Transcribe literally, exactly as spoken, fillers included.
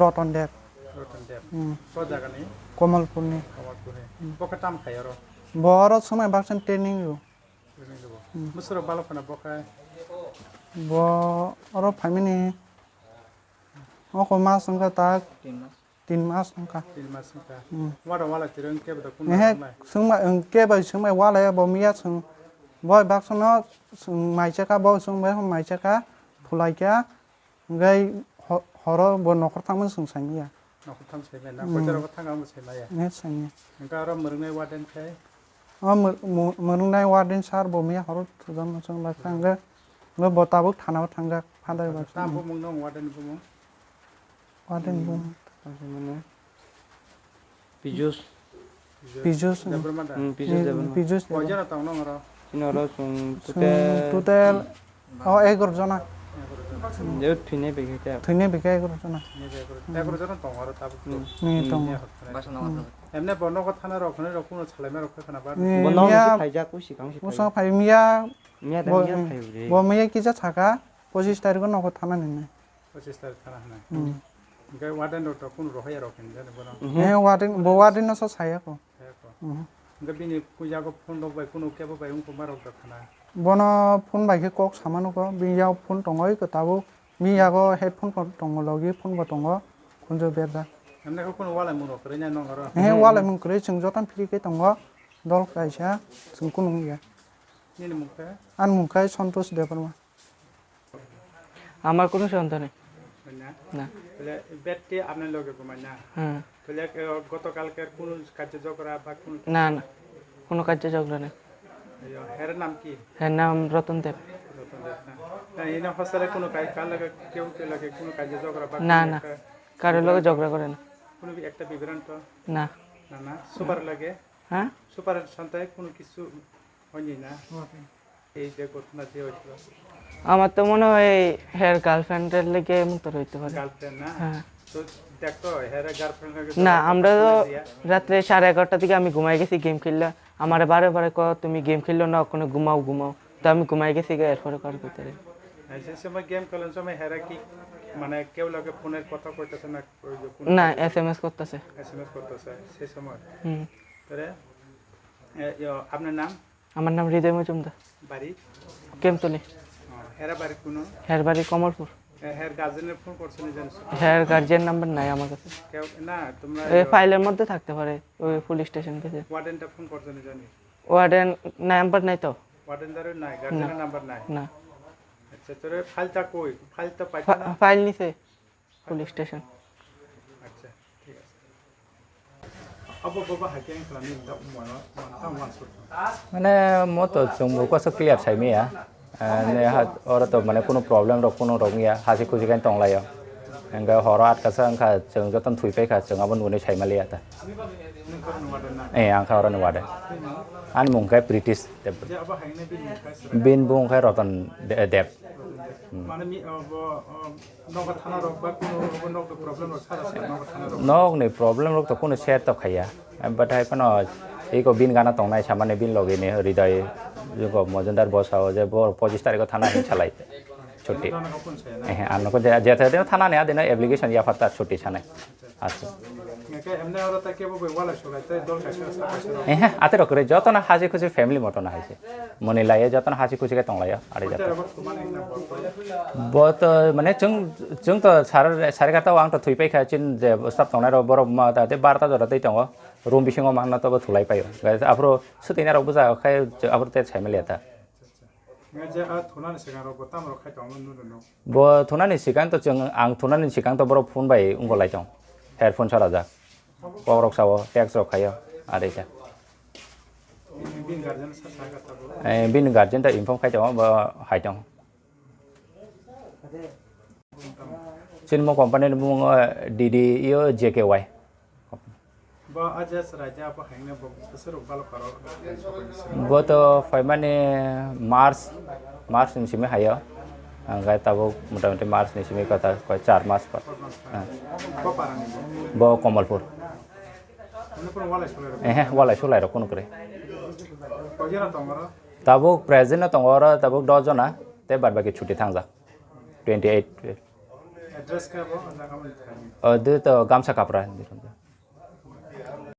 Roton Deb. Roton Deb. Hmm. Ko jagani? Komolpurni. Komolpurni. Hmm. Bo khe tam khai oro? Bo oro swmai baksa training rw. Training rw. Hmm. Bwswrok balok khana bo khai? Bo oro phaimani. Oko mas wngkha tak. Tin mas. Tin mas wngkha. Tin mas wngkha. Hmm. Wada wala tirwng kebo da kun Ehe, wala? Swngma, wng, kebo swngmai wala ya bo miya swng. Bo baksa no swng mai chakha, bo swng bai mai chakha, phulai kha. Hingke ho-, horo bo nokhorthamno chwng saimanya. Nokhortham saimanya, Hmm. Koitaro bo thang ang bo saimaya. Nge saimanya. Hingke aro mwrwngnai warden khe? O mwr-, mwr-, mwrwngnai warden sir bo miya horo thujama chwng lai kha, hingke bo tabuk thana o thangjak, father bai. Tam bumung no warden bumung? Warden bumung. Pijus. Pijus. Debbarma da? Hmm, Pijus Debbarma. Pijus Debbarma. Koi jona tong nong oro? Chini oro chwng Chwng total total, o, egaroh jona. Egaroh jona. Je thwinai bai khe. Thwinai bai khe egaroh jona. Thwinai bai egaroh. Hmm. Egaroh jona tong oro tabuk. Hmm. Ni Hmm. tong. Ni hot khana. Hmm. Emne bo nogo thana rok, khani rok kuno salaima rok khana ba. Ni Bo nogo miya se phaijak, o sikang se musa phaijak. Phai miya Miya da bo, miya phai bre. Bo miya kisa saka, pochis tarikh o nogo thana ni nai. Pochis tarikh thana hinai. Hmm. Hingke warden rok to kunu rohor ya rok hinwi jani bono? Mhm. Eh, warden, bo warden no so saya ko. Saya ko. Mhm. Hingke bini yago phone rok bai kunu kebo bai wngkoma rok da khana? Bono phone bai khe kok sama nugo, bini yago phone tongo, oi ko tabuk. Bini yago headphone ko tongo, logi phone bo tongo, khunju berda. Hemne khe kunu walai mung rok kwrwi nai nong oro? Eh, walai mung kwrwi, chwng jotono free khe tongo, dol kaisa, chwng kunu wngya. Nini mung khe? Ani mung khe Santosh Debbarma. আমার কোনো সন্দেহ নেই। না? না। তাহলে ব্যাটটি আপনার লগে ঘুমায় না? হ্যাঁ। তাহলে, এ, গতকালকের কোনো কার্য ঝগড়া বা কোনো কিছু? না, না। কোনো কার্য ঝগড়া নেই। এই, এর নাম কি? এর নাম রতন দেব। রতন দেব, না? না, এই না হোস্টেলে কোনো কাজ, কার লগে, কেউ কেউ লগে কোনো কার্য ঝগড়া বা না, কোনো না। একটা কারোর লগে বিভ্রান্ত? ঝগড়া করে না। কোনো বি-, একটা বিভ্রান্ত? না। না, না। সুপার লাগে? হ্যাঁ? সুপারের সাথে কোনো কিছু হয়নি না? এই যে ঘটনা যে হয়েছিল। আমার তো মনে হয় হের গার্লফ্রেন্ডের লেগে এমন তো হইতে পারে। গার্লফ্রেন্ড না? হ্যাঁ। তো দেখতো, হের গার্লফ্রেন্ড লাগে না, তো আমরা তো ফোন দিয়া। রাত্রে সাড়ে এগারোটার দিকে আমি ঘুমাই গেছি গেম খেললে। আমারে বারে বারে কয়, "তুমি গেম খেললো না, ওখানে ঘুমাও, ঘুমাও।" তো আমি ঘুমাই গেছি গা, এরপরে কার ভিতরে। হ্যাঁ, সে সময় গেম খেলার সময় হেরা কি, মানে, কেউ লগে ফোনের কথা কইতেছে না, ওই যে কোনো না, এসএমএস করতেছে। এসএমএস করতেছে, সে সময়। হুম। তাহলে, এ, ইয়ো, আপনার নাম? আমার নাম হৃদয় মজুমদার। বাড়ি? কেমতলি। ও, হেরা বাড়ি কোন? হের বাড়ি কমলপুর। এ, হের গার্জেনের ফোন করছো নি জানিস? হের গার্জিয়ান নাম্বার নাই আমার কাছে। কেউ, না, তোমরা এ, ইয়ে ফাইলের মধ্যে থাকতে পারে, ওই পুলিশ স্টেশন থেকে। ওয়ার্ডেনটা ফোন করছো নি জানিস? ওয়ার্ডেন নাম্বার নাই তো। ওয়ার্ডেন দারুর নাই, গার্জেনের না। নাম্বার নাই? না। আচ্ছা, তোর ফাইলটা কই? ফাইলটা পাইছো ফা-, না? ফাইল নিছে। Police station. আচ্ছা, ঠিক আছে। Abo baba hakhe wng kha nini da umano, manta uansuk. Mane mo to chwngbo koso clear sai maya. Ne ha, oro to mane kuno problem rok kuno rok ya, hasi khusi khe tong laio. Hingke horo atkasa wngkha, chwng jotono thwi paikha, chwng abo nugwi sai maliya ta. Nung khe oro ni warden na? Eh, ang kha oro ni warden. Ani mung khe Pritish Deb. Je abo hai ne bini mung khe sir? Bini bung khe Roton De-, Deb. Mane mi, abo, Nogo thana rok ba kuno, nogo problem rok sara sa nogo thana rok. Nokni problem rok to kuno share to khaiya. Em, but hai phano iko bin gana tongnai samani bin logi ni Hridoy, iko Mojumdar bo sao je bo pochistar iko thana hin salai. Chutti. Thana ko kun saya na? Eh, ano ko je, je thana ni adina application ya fatta chutti sanai. Asu. Nge ke emne oro ta kebo bai walai sulai, tei dol kaisa sa kaisa rok. Eh, ate rok kwrwi jotono hasi khusi family motono haise. Moni laiya jotono hasi khusi khe tong laiya, ari Koita joto. Rok thumani na bol koi. Bo to, mane, chwng, chwng to sar, sari kata o ang to thwi paikha, chin je staff tongnai rok borok ma ta te barta jora tei tongo. Room bisingo manna to bo thulai paio. Guys, aphuru swtwina rok buja khai, aphuru te sai maliya ta. Nga je a thunani swkang rok bo tamo rok khai tongma nunu no. Bo thunani swkang to chwng, ang thunani swkang to borok phone bai wngbo lai tong. Headphone sara jak. Kok rok sao, text rok khaio, ari khe. Bini guardian sa sa ka tabo. Eh, bini guardian ta inform khai tong, bo hai tong. Chini mo company ni bumung, eh, D D E O J K Y. Bo aja chwrai ja bo haino bo bwswk rok balo karo. Bo to phaimani March, March ni simi haio. Ang gai tabuk motamoti March ni simi kota koi char mas pa. Ah. Bo parani bo. Bo Komolpur. Mane kono walai sulai rok. Eh, walai sulai rok kono kre. Koi jora tong oro? Tabuk present no tong oro tabuk dos jona, te bad baki chuti thangjak. Twenty eight. O, de to gamsa kapra.